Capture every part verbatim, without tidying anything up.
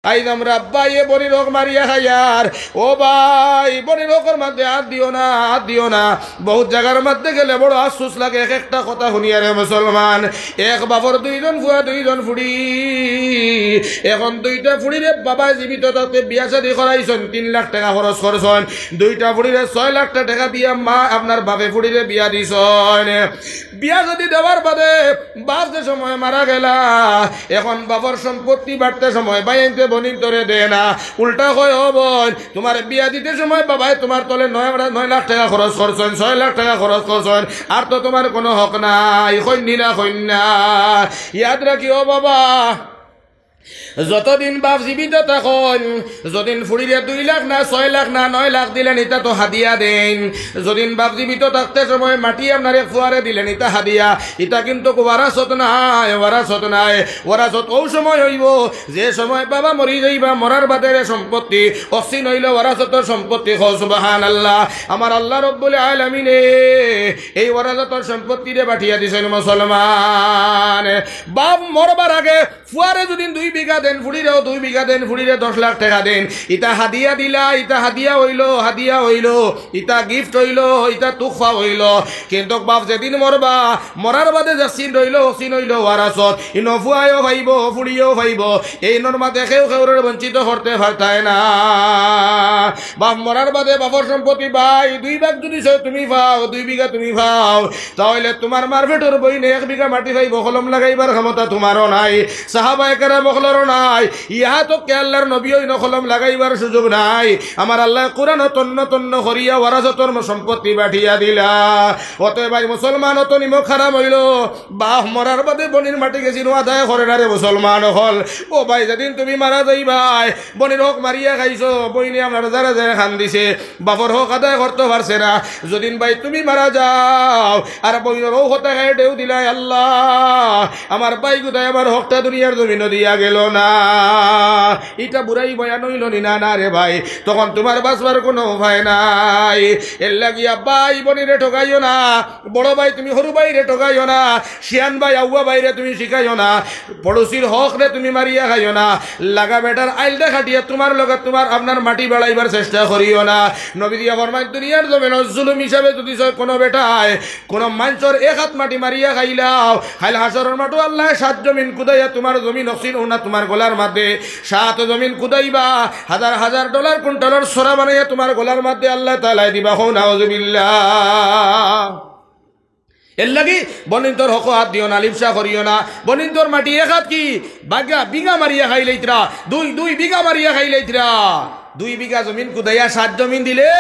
আইজ আমরার আব্বায় বনির হক মারিয়া খাইয়ার। ও ভাই, বনির হকর মাঝে আত দিও না, আত দিও না। বহুত জাগার মাঝে গেলে বড় আফসোস লাগে, এক একটা কথা হুনিয়া রে মুসলমান। এক বাপর দুইজন ফুয়া, দুইজন ফুড়ি। এখন দুইটা ফুড়িরে বাবায় জীবিত থাকতে বিয়া শাদি করাইছইন, তিন লাখ টেকা খরচ করছইন। দুইটা ফুড়িরে ছয় লাখ টেকা দিয়া মা আপনার বাপে ফুড়িরে বিয়া দিছইন। বিয়া শাদি দেওয়ার বাদে বাপ যে সময় মারা গেলা, এখন বাপর সম্পত্তি বাটতে সময় ভাইয়াইন্তে বনিন্তরে দেয় না, উল্টা কয়, "ও বইন, তুমার বিয়া দিতে সময় বাবায় তুমার তলে নয়, নয় লাখ টেকা খরচ করছইন, ছয় লাখ টেকা খরচ করছইন, আর তো তুমার কুনু হক নাই।" কইন নি না, কইন না? ইয়াদ রাখিও বাবা, যতদিন বাপ জীবিত থাকইন, যদিন ফুড়িরে দুই লাখ না, ছয় লাখ না, নয় লাখ দিলেন, ইতা তো হাদিয়া দেইন। যদিন বাপ জীবিত থাকতে সময় মাটি আপনার এক ফুয়ারে দিলেন, ইতা হাদিয়া। ইতা কিন্তু ওয়ারাসত নায়, ওয়ারাসত নায়। ওয়ারাসত অউ সময় অইবো, যে সময় বাবা মরি যাইবা, মরার বাদে রে সম্পত্তি, অকসিন অইলো ওয়ারাসতর সম্পত্তি। কও সুবহানাল্লাহ। আমার আল্লাহ রব্বুল আলামিনে এই ওয়ারাসতর সম্পত্তিরে বাটিয়া দিছইন মুসলমান। বাপ মরবার আগে ফুয়ারে যদিন দুই বিঘা দেন, ফুড়িরেও দুই বিঘা দেন, ফুড়িরে দশ লাখ টেকা দেন, ইতা হাদিয়া দিলা, ইতা হাদিয়া অইলো, হাদিয়া অইলো, ইতা gift অইলো, ইতা তুহফা অইলো। কিন্তু বাপ যেদিন মরবা, মরার বাদে যে সিন রইলো, অউ সিন অইলো ওয়ারাসত। ইনো ফুয়ায়ও পাইবো, ফুড়িয়েও পাইবো। এইনর মাঝে কেউ কেউরে বঞ্চিত করতে পারতায় না। বাপ মরার বাদে বাপর সম্পত্তি ভাই দুই ভাগ যুদি ছয় তুমি পাও, দুই বিঘা তুমি পাও, তা অইলে তুমার মার পেটর বইনে এক বিঘা মাটি পাইবো, কলম লাগাইবার ক্ষমতা তুমারও নাই, সাহাবায়ে কেরাম অকলরও নাই, ইয়া তো কে আল্লাহর নবীও ইনো কলম লাগাইবার সুযোগ নাই। আমার আল্লায় কুরআনো তন্ন তন্ন করিয়া ওয়ারাসতর সম্পত্তি বাটিয়া দিলা। অতএব ভাই মুসলমান, অত নিমক হারাম অইলো, বাপ মরার বাদে বইনর মাটি গেছে ইনো আদায় করে না রে মুসলমান অকল। ও ভাই, যেদিন তুমি মারা যাইবায়, বইনর হক মারিয়া খাইছো, বইনে আপনার জারে জারে কান্দিছে, বাপর হক আদায় করতে পারছে না। যদিন ভাই তুমি মারা যাও, আর বইনর অউ কথা খায় ঢেউ দিলায়, "আল্লাহ, আমার ভাইগুতায় আমার হকটা দুনিয়ার জমিনো দিয়া গেলো না।" ইটা বুড়াই বয়ান অইলো নি না? না রে ভাই, তখন তুমার বাঁচবার কুনু উপায় নাই। এর লাগিয়া ভাই বইনরে ঠগাইও না, বড় ভাই তুমি হুরু ভাইরে ঠগাইও না, শিয়ান ভাই আউয়া ভাইরে তুমি শিখাইও না, পড়োশির হকরে তুমি মারিয়া খাইও না। লাগা বেটার আইলটা খাটিয়া তুমার লগে তুমার আপনার মাটি বাড়াইবার চেষ্টা করিও না। নবীজিয়ে ফরমাইন, দুনিয়ার জমিনো জুলুম হিসাবে যুদি ছয় কুনু বেটায় কুনু মানষর এক আত মাটি মারিয়া খাইলাও, কাইল হাশরর মাঠো আল্লায় সাত জমিন কুদাইয়া তুমার জমিন অকসিন অউ না তুমার গলার মাঝে, সাত জমিন কুদাইবা, হাজার হাজার ডলার কুইন্টালর ছড়া বানাইয়া তুমার গলার মাঝে আল্লাহ তাআলায় দিবা। কও নাউজুবিল্লাহ। এর লাগি বইনতর হকো আত দিও না, লিপসা করিও না। বইনতর মাটি এক আত কি বিঘা, বিঘা মারিয়া খাইলাইতরা, দুই, দুই বিঘা মারিয়া খাইলাইতরা। দুই বিঘা জমিন কুদাইয়া সাত জমিন দিলে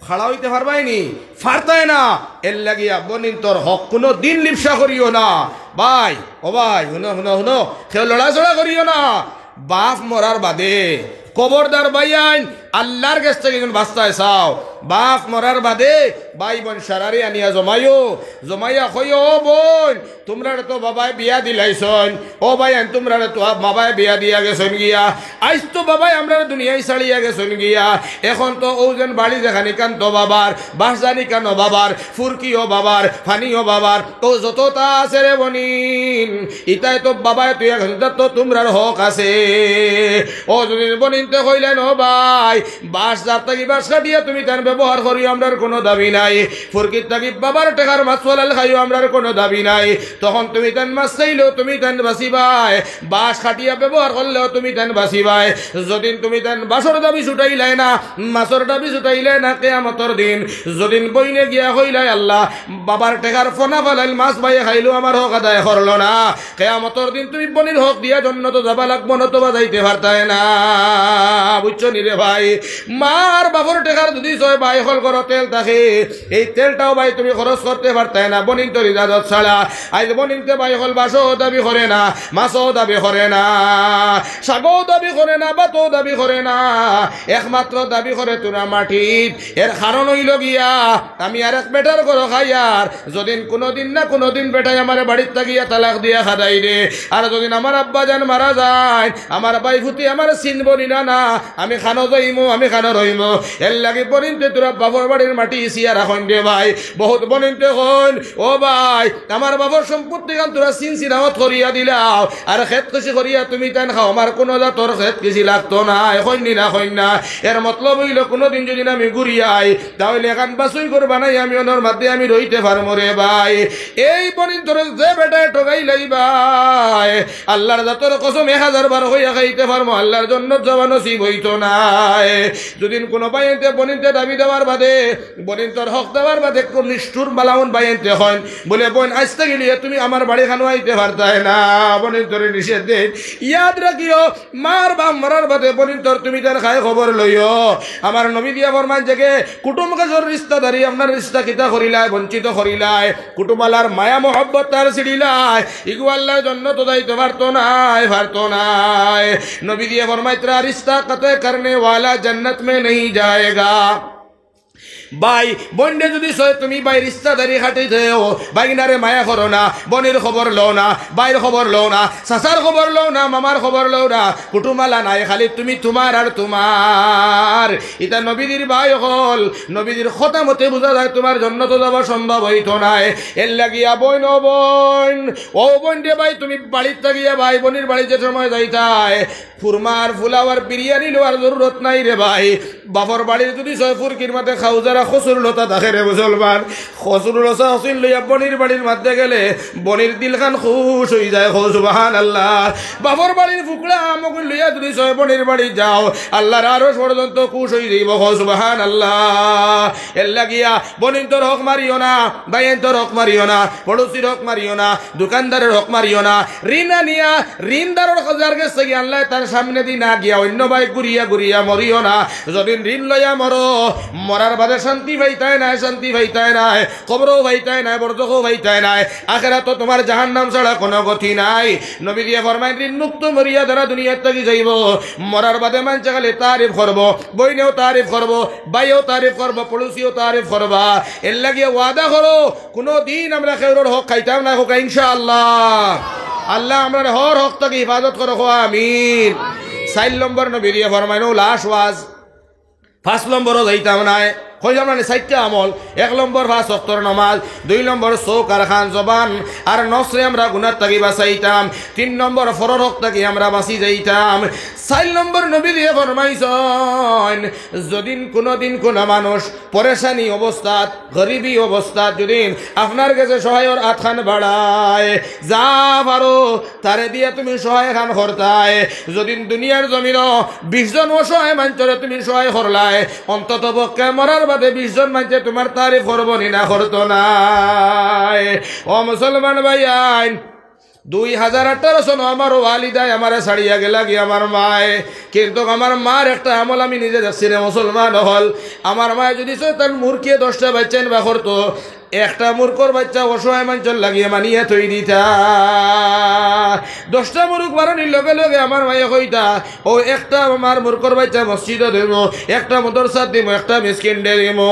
খাড়া অইতে পারবায় নি? পারতায় না। এর লাগিয়া বইনতর হক কুনু দিন লিপসা করিও না। ভাই, ও ভাই, হুনো, হুনো, হুনো, কেউ লড়াচড়া করিও না। বাপ মরার বাদে, খবরদার ভাইয়াইন, আল্লাহর গেছ থাকি ইগুন বাস্তায় চাও। বাপ মরার বাদে ভাই বইন সারারে আনিয়া জমাইও, জমাইয়া কইও, "ও বইন, তুমরারে তো বাবায় বিয়া দিলাইছইন, ও ভাইয়াইন, তুমরারে তো বাবায় বিয়া দিয়া গেছইন গিয়া, আইজ তো বাবায় আমরারে দুনিয়াত ছাড়িয়া গেছইন গিয়া, এখন তো অউ যেন বাড়ি যেখানি কান তো বাবার, বাস জানি কানো বাবার, ফুরকিও বাবার, ফানিও বাবার, অউ যততা আছে রে বইন, ইতায় তো বাবায় তুই এখন তো তুমরার হক আছে।" ও যুদি বইনতে কইলাইন, "ও ভাই, বাস যার থাকি বাস কাটিয়া তুমি তান ব্যবহার করিও, আমরার কুনু দাবি নাই। ফুরকির থাকি বাবার টেকার মাছ হালাল খাইও, আমরার কুনু দাবি নাই।" তখন তুমি তান মাছ চাইলেও তুমি তান বাঁচিবায়, বাস কাটিয়া ব্যবহার করলেও তুমি তান বাঁচিবায়। যদিন তুমি তান বাসর দাবি ছুটাইলায় না, মাছর দাবি ছুটাইলায় না, কিয়ামতর দিন যদিন বইনে গিয়া কইলায়, "আল্লাহ, বাবার টেকার ফনা ফালাইল, মাছ ভাইয়ে খাইলো, আমার হক আদায় করলো না।" কিয়ামতর দিন তুমি বইনর হক দিয়া জন্নতো যাবা লাগবো, নতুবা যাইতে পারতায় না। বুঝছো নি রে ভাই? মার বাপর টেকার যুদি ছয় ভাই অকল ঘরো তেল থাকে, এই তেলটাও ভাই তুমি খরচ করতে পারতায় না বইনতর ইজাজত ছাড়া। আইজ বইনতে ভাই অকল বাসও দাবি করে না, মাছও দাবি করে না, শাকও দাবি করে না, ভাতও দাবি করে না, একমাত্র দাবি করে তুরা মাটিত। এর কারণ অইলো গিয়া, আমি আরেক বেটার ঘরো খাইয়ার, যদিন কুনুদিন না কুনুদিন বেটায় আমারে বাড়িত থাকিয়া তালাক দিয়া খেদাই দে, আর যদিন আমার আব্বাজান মারা যাইন, আমার ভাই ফুতি আমারে চিনবো নি না, না, আমি কানো যাইমু, আমি খানো রইমু। এর লাগি বনিন্তে তোরা বাপর বাড়ির মাটি ইসিয়া রাখইন রে ভাই। বহুত বনিন্তে কইন, "ও ভাই, আমার বাপর সম্পত্তি খান তোরা সিন সিনাওত করিয়া দিলাও, আর খেত কৃষি করিয়া তুমি তান খাও, আমার কোনো জাতর খেত কৃষি লাগতো না।" কইন নি না, কইন না? এর মতলব অইলো, কোনোদিন যদি আমি ঘুরি আই, তাহলে এখান বাসুই ঘর বানাই আমি ওনর মাঝে আমি রইতে পারমু রে ভাই। এই বনিন্তরে যে বেটায় ঠগাই লাইবায়, আল্লাহর জাতর কসম এক হাজার বার কইয়া খাইতে পারমু, আল্লাহর জন্নত যাওয়া নসিব অইতো নায়। যদি কোনো ভাইয়াইন্তে বনিন্তে দাবি দেওয়ার বাদে, বনিন্তর হক দেওয়ার বাদে কোন নিষ্ঠুর বালাউন ভাইয়াইন্তে কইন, বলে, "বইন, আইজ থাকি লইয়া তুমি আমার বাড়ি খানো আইতে পারতায় না।" বনিন্তরে নিষেধ দেইন। ইয়াদ রাখিও, মার বাপ মরার বাদে বনিন্তর তুমি তার খায় খবর লইও। আমার নবী দিয়া ফরমাইন যে, কুটুম কাজর রিস্তাদারি, আপনার রিস্তা কিতা করিলায়, বঞ্চিত করিলায়, কুটুমালার মায়া মহব্বত তার ছিড়িলায়, ইগু আল্লাহর জন্নত যাইতে পারতো নায়, পারতো নায়। নবী দিয়া ফরমাইতরা, "রিস্তা কাতে করনে ওয়ালা জন্নত মে নেহি যায়েগা।" ভাই, বইনরে যদি সয় তুমি ভাই রিস্তাদারি খাটি দেও, ভাইগনারে মায়া করো না, বনির খবর লও না, ভাইর খবর লও না, চাচার খবর লও না, মামার খবর লও না, কুটুমালা নাই, খালি তুমি তুমার আর তুমার। ইতা নবীজির ভাই অকল, নবীজির কথা মতে বুঝা যায় তুমার জন্নত যাওয়া সম্ভব অইতো নায়। এর লাগিয়া বইন, ও বইন, ও বইন রে ভাই, তুমি বাড়িত থাকিয়া ভাই বনির বাড়ি যে সময় যাইতায়, ফুরমার ফুলাওয়ার বিরিয়ানি লওয়ার জরুরত নাই রে ভাই। বাপর বাড়ির যদি ছয় ফুরকির মাঝে খাউজারা কচুর লতা থাকে রে মুসলমান, কচুর লতা হসিল লইয়া বনির বাড়ির মাঝে গেলে বনির দিলখান খুশ অই যায়। কও সুবহানাল্লাহ। বাপর বাড়ির ফুকড়া আমগুন লইয়া যদি ছয় বনির বাড়ি যাও, আল্লাহর আরশ পর্যন্ত খুশ অই যাইব। কও সুবহানাল্লাহ। এর লাগিয়া বনিন্তর হক মারিও না, ভাইয়াইন্তর হক মারিও না, পড়োশির হক মারিও না, দোকানদারের হক মারিও না। ঋণ আনিয়া ঋণদারর যার গেছ থাকি আনলায় তার সামনেদি না গিয়া অন্য বায় ঘুরিয়া ঘুরিয়া মরিও না। যদিন ঋণ লইয়া মরো, মরার বাদে শান্তি পাইতায় নায়, শান্তি পাইতায় নায়, কবরও পাইতায় নায়, বরজখও পাইতায় নায়, আখেরাতো তুমার জাহান্নাম ছাড়া কোনো গতি নাই। নবী দিয়া ফরমাইন, ঋণ মুক্ত মরিয়া যারা দুনিয়ার থাকি যাইব, মরার বাদে মানষে খালি তারিফ করব, বইনেও তারিফ করব, ভাইয়েও তারিফ করব, পড়োশিও তারিফ করবা। এর লাগিয়া ওয়াদা করো, কোনো দিন আমরা কেউরর হক খাইতাম না, কউক্কা ইনশাআল্লাহ। আল্লাহ আমরার হর হক থাকি হেফাজত করো, কও আমিন। চাইর নম্বর নবী দিয়া ফরমাইন, ও লাশ ওয়াজ। পাঁচ নম্বরও যাইতাম নায়, কইলাম না নি চাইরটা আমল। এক নম্বর পাঁচ ওয়াক্তর নামাজ, দুই নম্বর চউখ আর কান জবান আর নফসরে আমরা গুনার থাকি বাঁচাইতাম, তিন নম্বর পরর হক থাকি আমরা বাঁচি যাইতাম। চাইর নম্বর নবী দিয়া ফরমাইছইন, যদিন কোনো দিন কোনো মানুষ পরেশানি অবস্থাত, গরিবি অবস্থাত যদিন আপনার গেছে সহায়র আতখান বাড়ায়, যা পারো তারে দিয়া তুমি সহায় খান করতায়। যদিন দুনিয়ার জমিনো বিশ জন অসহায় মানষরে তুমি সহায় করলায়, অন্তত পক্ষে মরার বাদে বিশ জন মানষে তুমার তারিফ করবো নি না করতো নায়? ও মুসলমান ভাইয়াইন, দুই হাজার আঠারো সনো আমার ওয়ালিদায় আমারে ছাড়িয়া গেলাগি আমার মায়, কিন্তু আমার মার একটা আমল আমি নিজে দেখছি রে মুসলমান অকল। আমার মায় যদি শয়তান মুরগিয়ে দশটা বাইচ্চা নিবা করতো, একটা মুরগর বাইচ্চা অসহায় মানষর লাগিয়া মানিয়া থই দিতা। দশটা মুরগ বারনির লগে লগে আমার মায়ে কইতা, ও একটা আমার মুরগর বাইচ্চা মসজিদো দিমু, একটা মাদ্রাসাত দিমু, একটা মিসকিনরে দিমু।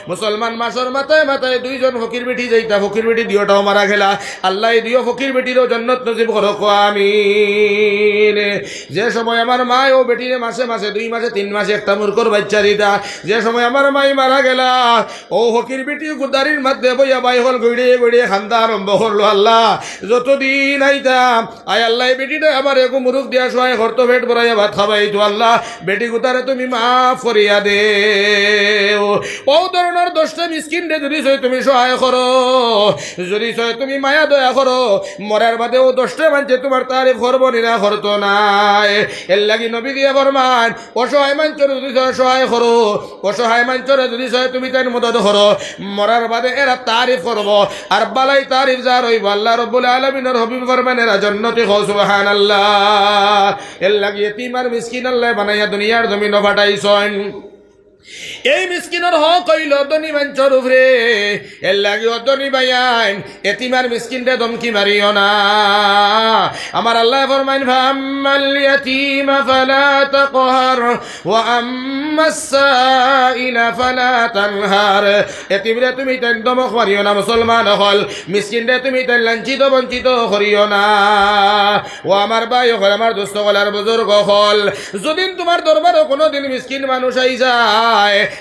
মুসলমান মাসর মাথায় মাথায় দুইজন ফকির বেটি যাইতা, ফকির বেটি দুইওটাও মারা গেলা। আল্লাহ এই দুইও ফকির বেটিরও জন্নত নসিব করো, কও আমিন। যে সময় আমার মায় ও বেটিরে মাসে মাসে, দুই মাসে, তিন মাসে একটা মুরগর বাইচ্চা দিতা, যে সময় আমার মাই মারা গেলা, ও ফকির বেটি গুদারির মাঝে বইয়া ভাই অকল গইড়ে গইড়ে কান্দা আরম্ভ করলো, আল্লাহ, যতদিন আইতাম, আয় আল্লাহ, এই বেটিটায় আমার এগু মুরগ দিয়া সহায় করতো, পেট ভরাইয়া ভাত খাবাইতো, আল্লাহ, বেটি গুতারে তুমি মাফ করিয়া দেও। ও ধরনর দশটা মিসকিনরে যদি সয় তুমি সহায় করো, যদি সয় তুমি মায়া দয়া করো, মরার বাদে ও দশটা মানষে তুমার তারিফ করবো নি না করতো নায়? এর লাগি নবী দিয়া ফরমাইন, অসহায় মানষরে যদি সয় সহায় করো, অসহায় মানষরে যদি সয় তুমি তাইন মদদ করো, মরার বাদে এরা তারিফ করবো। আর বালাই তারিফ যার অইবো, আল্লাহ রব্বুল আলামিনর হাবিব ফরমাইন, এরা জন্নতি। কও সুবহানাল্লাহ। এর লাগি এতিম আর মিসকিন আল্লায় বানাইয়া দুনিয়ার জমিনো পাঠাইছইন। এই মিসকিনর হক অইলো ধনী মানষর উপরে। এরলাগি ও ধনী ভাইয়াইন, এতিম আর মিসকিনরে ধমকি মারিও না। আমার আল্লায় ফরমাইন, "ফাআম্মাল ইয়াতীমা ফালা তাকহার, ওয়া আম্মাস সাইলা ফালা তানহার।" এতিমরে তুমি তাইন ধমক মারিও না, মুসলমান অকল। মিসকিনরে তুমি তাইন লাঞ্ছিত বঞ্চিত করিও না। ও আমার ভাই অকল, আমার দোস্ত অকল, আর বুজুর্গ অকল, যদিন তুমার দরবারো কুনুদিন মিসকিন মানুষ আই যায়,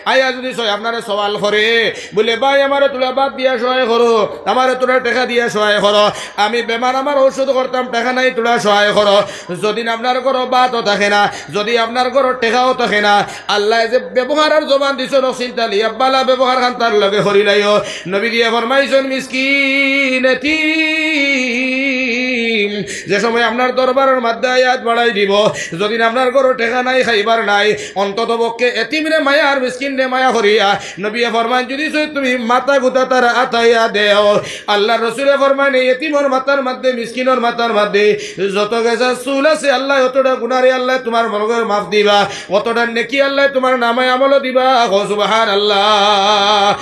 আইয়া যুদি সয় আপনারে সওয়াল করে, বুলে, "ভাই, আমারে তুলা ভাত দিয়া সহায় করো, আমারে তুলা টেকা দিয়া সহায় করো, আমি বেমার, আমার ঔষধ করতাম, টেকা নাই, তুলা সহায় করো।" যদিন আপনার ঘরো ভাতও থাকে না, যদিন আপনার ঘরো টেকাও থাকে না, আল্লায় যে ব্যবহার আর জবান দিছইন, অউ চিন্তা লইয়া ভালা ব্যবহার খান তার লগে করিলাইও। নবীজিয়ে ফরমাইছইন, মিসকিন, এতিম, যে সময় আপনার দরবারর মাঝে আইয়া আত বাড়াই দিবো, যদিন আপনার ঘরো টেকা নাই, খাইবার নাই, অন্তত পক্ষে এতিমরে মায়া আর মিসকিনরে মায়া করিয়া, নবীয়ে ফরমাইন, যুদি সয় তুমি মাথা গুতা তার আতাইয়া দেও। আল্লার রসুলে ফরমাইন, এই এতিমর মাথার মাঝে, মিসকিনর মাথার মাঝে যত গেছা চুল আছে, আল্লায় অতটা গুনারে আল্লায় তুমার মগর মাফ দিবা, অতটা নেকি আল্লায় তুমার নামায় আমলো দিবা। কও সুবহানাল্লাহ।